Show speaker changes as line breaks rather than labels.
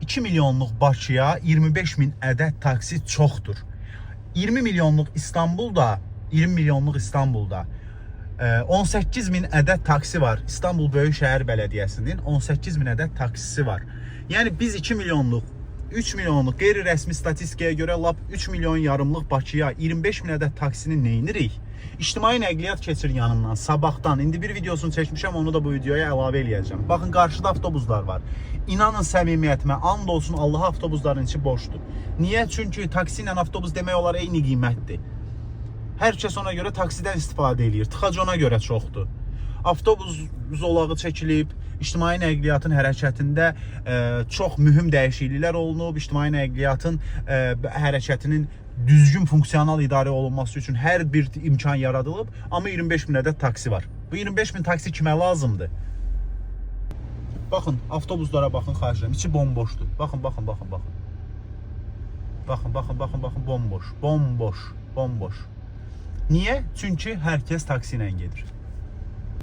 2 milyonluq Bakıya 25 min ədəd taksi çoxdur. 20 milyonluq İstanbulda, 20 milyonluq İstanbulda 18 min ədəd taksi var. İstanbul Böyük Şəhər Bələdiyyəsinin 18 min ədəd taksisi var. Yəni biz 2 milyonluq, 3 milyonluq qeyri-rəsmi statistikaya görə lap 3 milyon yarımlıq Bakıya 25 min ədəd taksini neynirik? İctimai nəqliyyat keçir yanımdan sabahdan. İndi bir videosunu çəkmişəm, onu da bu videoya əlavə eləyəcəm. Baxın, qarşıda avtobuslar var. İnanın səmimiyyətimə, and olsun Allaha, avtobusların içi boşdur. Niyə? Çünki taksi ilə avtobus demək olar eyni qiymətdir. Hər kəs ona görə taksidən istifadə eləyir. Tıxac ona görə çoxdur. Avtobus zolağı çəkilib, ictimai nəqliyyatın hərəkətində çox mühüm dəyişikliklər olunub, ictimai nəqliyyatın hərəkətinin düzgün funksional idarə olunması üçün hər bir imkan yaradılıb, amma 25 min ədəd taksi var. Bu 25 min taksi kimə lazımdır? Baxın, avtobuslara baxın, xahiş edirəm. İçi bomboşdur. Baxın, baxın, baxın, baxın. Baxın, baxın, baxın, baxın, bomboş, bomboş, bomboş. Niyə? Çünki hər kəs taksi ilə gedir.